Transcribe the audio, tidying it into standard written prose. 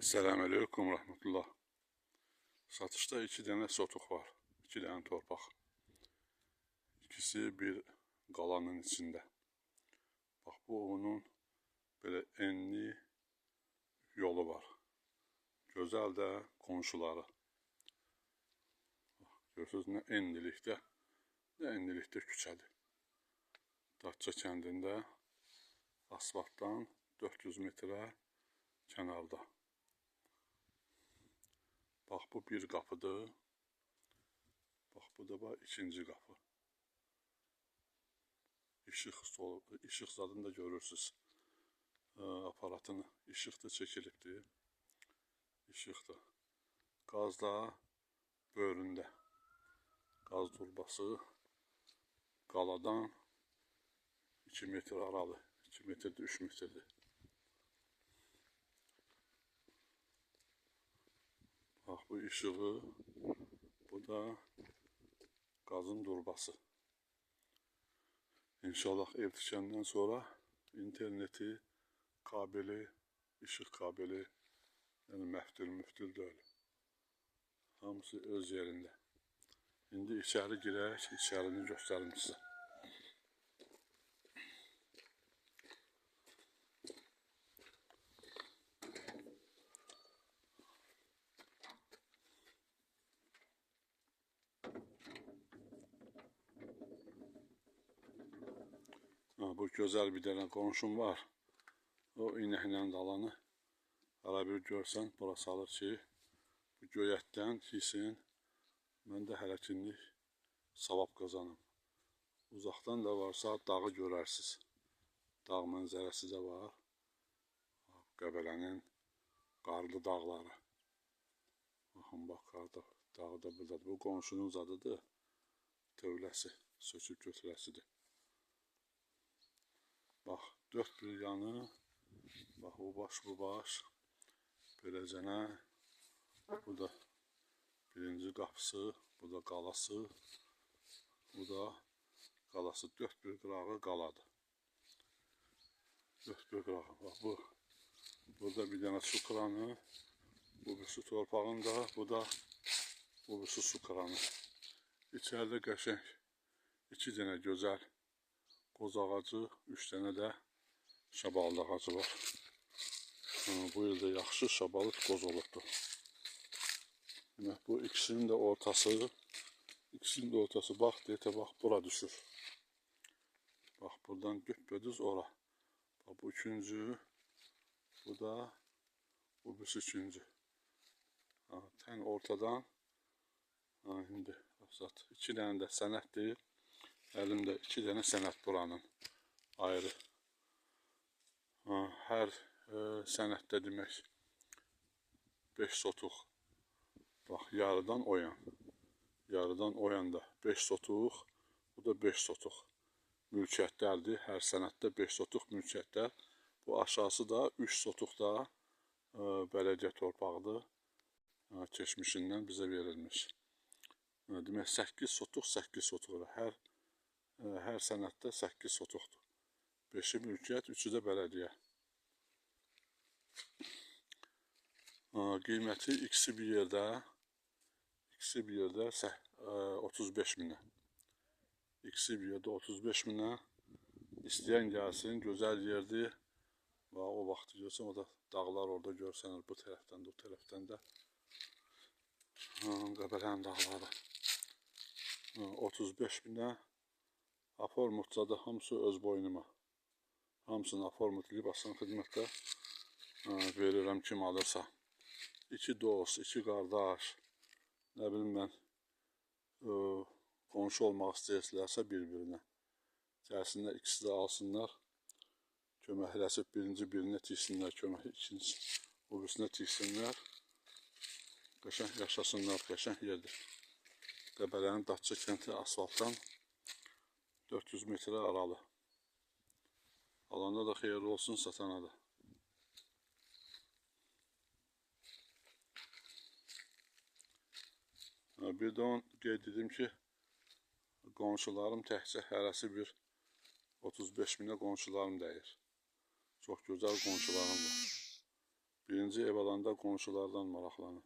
Esselamu Aleyküm Rahmetullah. Satışda 2 dənə sotuq var. 2 dənə torpaq. İkisi bir qalanın içində. Bax, bu onun belə enli yolu var. Gözəl də qonşuları. Bax, görürsünüz nə enlilikdə, nə enlilikdə küçədir. Datça kəndində asfaltdan 400 metrə kənarda. Bax, bu bir qapıdır. Bax, bu da bax, ikinci qapı. İşıq zadını da görürsünüz. Aparatını, işıq da çəkilibdir. İşıq da. Qaz da böyründə. Qaz turbası qaladan 2 metr aralı. 2 metrdir, 3 metrdir. Bax, bu işığı, bu da qazın turbası. İnşallah ev tikəndən sonra interneti, kabeli, işıq kabeli, yəni məftil müftil deyil. Hamısı öz yerində. İndi içəri girək, içərini göstərim sizə. Ha, bu gözəl bir dənə qonşum var. O inəklə dalanı ara bir görsən, bura salır ki, bu göyətdən yesin, mən də hələ kinlik savab qazanım. Uzaqdan da varsa dağı görərsiniz. Dağ mənzərəsi də var. Qəbələnin qarlı dağları. Baxın, bax, qarlı dağı da buradadır. Bu qonşunun zadıdır. Tövləsi, söküb götürəsidir. Bax, dörd bir yanı, bax, bu baş, bu baş, beləcənə, bu da birinci qapısı, bu da qalası, bu da qalası, dörd bir qırağı qaladır. Dörd bir qırağı, bax, bu, burada bir dənə su kranı, bu bir su torpağında, bu da, bu bir su kranı. İçəridə qəşəng 2 dənə gözəl qoz ağacı, 3 dənə də şabalıd ağacı var. Bu il də yaxşı şabalıd qoz olubdur. Demək, bu ikisinin də ortası, bax, deyətə bax, bura düşür. Bax, buradan düppədüz ora. Bax, bu üçüncü, bu da, bu birisi üçüncü. Ha, tən ortadan, ha, indi, 2 dənə də sənəddir. Əlimdə 2 dənə sənəd buranın ayrı. Ha, hər sənəddə demək 5 sotuq. Bax, yarıdan o yan. Yarıdan o yanda 5 sotuq. Bu da 5 sotuq. Mülkiyyətlərdir. Hər sənəddə 5 sotuq mülkiyyətlər. Bu aşağısı da 3 sotuq da bələdiyyə torpağıdır. Keçmişindən bizə verilmiş. Demək, 8 sotuq, 8 sotuq. Hər sənəddə 8 sotuqdur. 5-i mülkiyyət, 3-ü də bələdiyyə. Qiyməti ikisi bir yerdə, 35 minə. İkisi bir yerdə 35 minə. İstəyən gəlsin, gözəl yerdir. Və o vaxtı görsən, o da dağlar orada görsənir. Bu tərəfdən də, o tərəfdən də. Qəbələnin dağları. 35 minə. Aformutda da hamısı öz boynuma. Hamısını aformut edib asan xidmətdə verirəm kim alırsa. 2 dost, 2 qardaş, nə bilim mən, qonşu olmaq istəyirlərsə bir-birinə. Gəlsinlər, ikisi də alsınlar, köməkləşib birinci birinə tiksinlər, kömək ikincisi o birisinə tiksinlər. Qəşəng yaşasınlar, qəşəng yerdir. Qəbələnin Datça kəndi asfaltdan 400 metrə aralı. Alanda da xeyirli olsun, satana da. Bir də onu qeyd edim ki, qonşularım təkcə hərəsi bir 35 minə qonşularım dəyir. Çox gözəl qonşularım var. Birinci Birinci ev alanda qonşulardan maraqlanın.